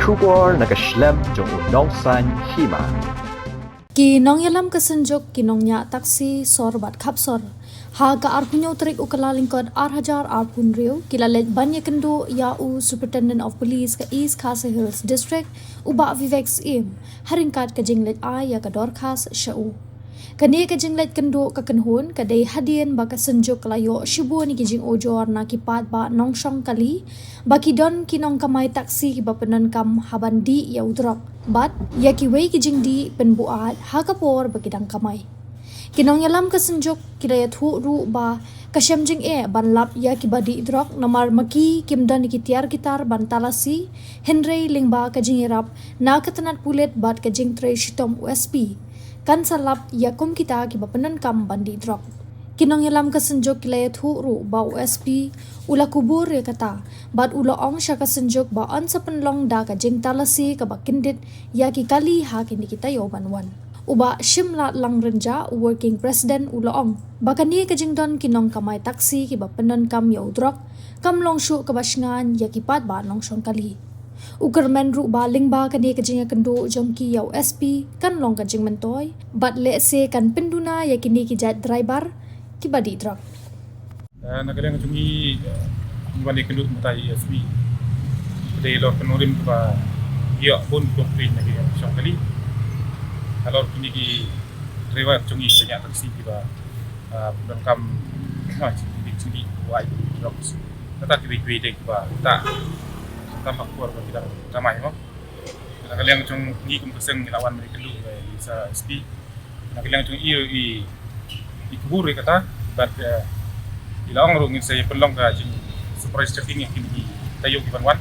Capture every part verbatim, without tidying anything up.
Khubor na ka shlem jong u nongsan hima. Ki nongïalam ka Synjuk, ki nongñiah taksi sor bad khapsor. Ha ka arphew tarik u Kyllalyngkot ar hajar arphew hynriew, ki la leit ban ïakynduh ïa u Superintendent of Police ka East Khasi Hills District, u Bah Vivek Syiem, ha ryngkat ka jingleit ai ïa ka dorkhas sha u. Kane ka jingleit kynduh ka kynhun ka dei hadien ba ka Synjuk ka la ïoh shibun ki jingujor na ki paidbah nongshong kali, ba ki don ki nongkamai taksi kiba pyndonkam ha ban dih ïa u drok bad ïa kiwei ki jingdih pynbuaid ha ka por ba ki dang kamai. Ki nongïalam ka Synjuk ki la ïathuh ruh ba ka shem jingeh ban lap ïa kiba dih drok namar ma ki kim don ki tiar ki tar ban talasi, hynrei lyngba ka jingïarap na ka tnat pulit bad ka jingtrei shitom u S P, kan sa lap ïa kum kita kiba pyndonkam ban dih drok. Ki nongïalam ka Synjuk ki la ïathuh ruh ba u S P u la kubur ïa kata bad u la ong sha ka Synjuk ba yn sa pynlong da ka jingtalasi kaba kyndit ïa ki kali ha kine ki taïew ban wan. U Bah Shimlat Langrinja, u Working President, u la ong ba kane ka jingdon ki nongkamai taksi kiba pyndonkam ïa u drok kam long shuh kaba shngaiñ ïa ki paidbah nongshong kali. U kyrmen ruh ba lyngba kane ka jingïakynduh jong ki ïa u S P kan long ka jingmyntoi bad lehse kan pynduna ïa kine ki jait driver kiba dih drok. Eh, na ka liang jong ngi, eh, ngi wan ïakynduh mynta ïa u S P. Ka dei halor ka nongrim kaba ïoh bun complaint na ki nongshong kali halor kine ki driver jong ngi kiba ñiah taksi kiba, ah, pyndonkam, ah, jingdih, jingdih wai drugs. Kata kiwei kiwei de kiba ta, ta mak por ba ki dang kamai mo. Na ka liang jong ngi kum ka seng ngi la wan ban ïakynduh ïa u S P. Na ka liang jong i, i, i kubur ïa kata bad, eh, i la ong ruh ngin sa ïa pynlong ka jing surprise checking ïa kine ki taïew kiban wan.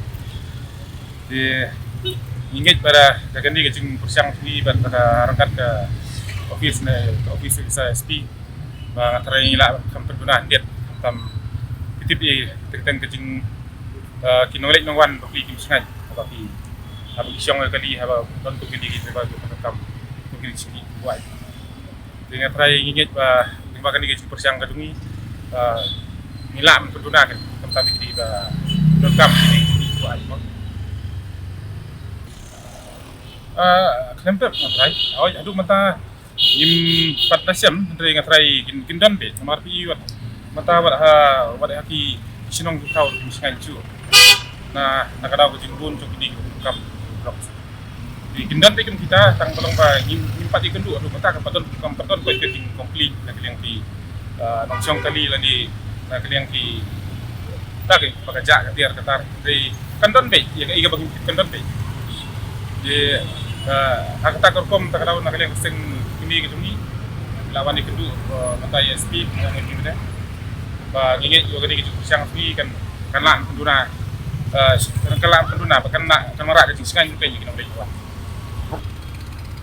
Te ngi ngeit ba da kane ka jingpyrshang jong ngi bad da ka ryngkat ka office ne ka office ka S P ba nga tharai ngi lah ban kham pynduna hynrei khamtam ki tip ïa teng teng ka jing, eh, ki nongleit nongwan ba ki kim shngaiñ haba ki, haba ki shong ïa kali, haba don kum kine ki driver ki pyndonkam kum kine ki jingdih wai. Te nga tharai ngi ngeit ba lyngba kane ka jingpyrshang ka jong ngi, eh, ngi lah ban pynduna khamtam ïa kine kiba pyndonkam kine ki jingdih wai mo. Eh, khlem pep nga tharai. Hooid, haduh mynta ngim pat da shem, hynrei nga tharai kin, kin don beit namar phi i wat mynta wat ha, wat ha ki shnong ki thaw ruh kim shngaiñ shuh na, na ka daw ka jingbun jong kine ki kam. Kin don beit kum kita, tang ba long ba ngim, ngim pat ïakynduh ruh mynta, kam pat don, kam pat don ko ka jingcomplain na ka liang ki, ah, nongshong kali lane na ka liang ki, ta ki ba ka jah ka tiar ka tar. Te kan don beit ïa ka, ïa ka ba ngim tip, kan don beit. Te, ah, ha kata ka rukom, ta ka daw na ka liang ka seng kmie ka jong ngi la wan ïakynduh, ah, mynta ïa u S P, mynta ïa u S P mynta. Ba ngi ngeit ïa kane ka jingpyrshang jong ngi kan, kan lah pynduna, ah, kan lah pynduna ba kan lah, kan wanrah ka jingshngaiñ ïa ki nongleit nongwan.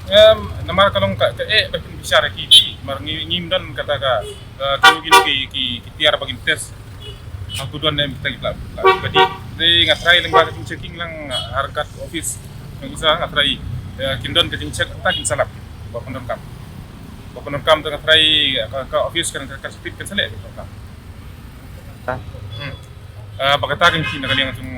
Em, namar ka long ka, ka eh ba kin bishar ïa ki, namar ngi, ngim don kata ka, ah, kino kino ki, ki, ki tiar ba kin test. Hangtu don ne mynta ki la, la, ba dih. Te nga tharai lyngba ka jingchecking lang, ah, ha ryngkat office jong i sa nga tharai, eh, kin don ka jingcheck mynta kin sa lap ba pyndonkam. Ba pyndonkam te nga tharai, eh, ka, ka office kan, ka, ka speed kan sa leh pyndonkam. Hmm. Ah, ba kata kan ki na ka liang jong,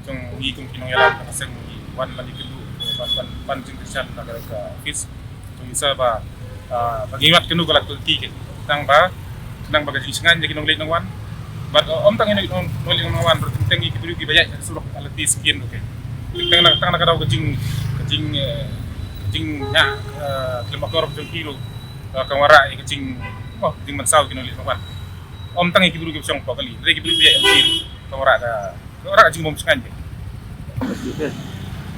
jong ngi kum ki nongïalam ka seng ngi wan ban ïakynduh, ban, ban, ban jingkyrshan na ka, ka office. Jong i sa ba, ah, ba ngi wat kynduh ka la kulti ki. Tang ba, tang ba ka jingshngaiñ ïa ki nongleit nongwan. Bad, ah, ym tang ïa ki nong, nongleit nongwan, ruh teng teng ïa ki briew kiba ïaid ha surok ha lynti skin, okay. Teng teng na, tang na ka daw ka jing, ka jing, eh, ka jingñiah, eh, khlem akor jong ki ruh, ah, ka wanrah ïa ka jing, oh, jingmynsaw ki nongleit nongwan. Ym tang ïa ki briew kiba shong hapoh kali, hynrei ki briew kiba ïaid lynti ruh, ka wanrah ka Ka wanrah ka jingbym shngaiñ te. Office.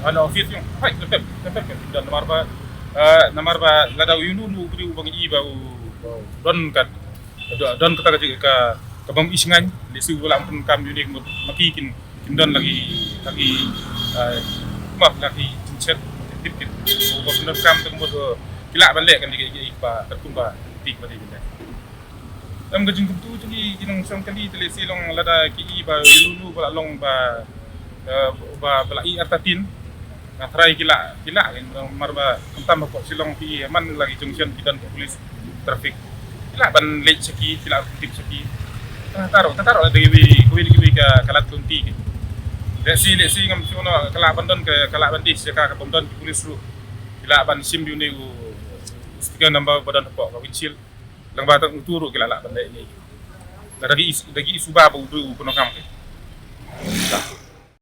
Hooid, office jong. Hooid, tep tep, tep tep, tep tep. Namar ba, eh, namar ba lada u ïoh uno uno u briew uba ngi i ba u, u don ka, don, don kata ka, ka, ka bym i shngaiñ, lehse u lah ban pynkam ïa une ka mut ma ki kin, kin don la ki, la ki, eh, ma la ki jingchet, tip kin. Uba pyndonkam te ka mut, eh, ki lah ban leh kane ka, ka, ka, ba, ka kumba, tip ba dei ban leh. Em, ka jingkyntu jong ki, ki nongshong kali te lehse long lada ki i ba ïa uno uno ba la long ba, eh, ba, ba la i artatien. Nga tharai ki la, ki la, namar ba khamtam hapoh Shillong ki i man la ki junction ki don ka police traffic. Ki la ban leit sha ki, ki la tip sha ki. Tang taro, tang taro la dei wi, kawei na kiwei ka, ka lad ka lynti ki. Lehse lehse ngam shu no ka lah ban don ka, ka lah ban dei sha ka, ka bym don ki pulit ruh. Ki lah ban shim ïa une u sticker number ba don hapoh ka windshield. Lang ba tang utu ruh ki lah lah ban leh ne. Da ki is, da ki issue ba ba u dei u pyndonkam ka.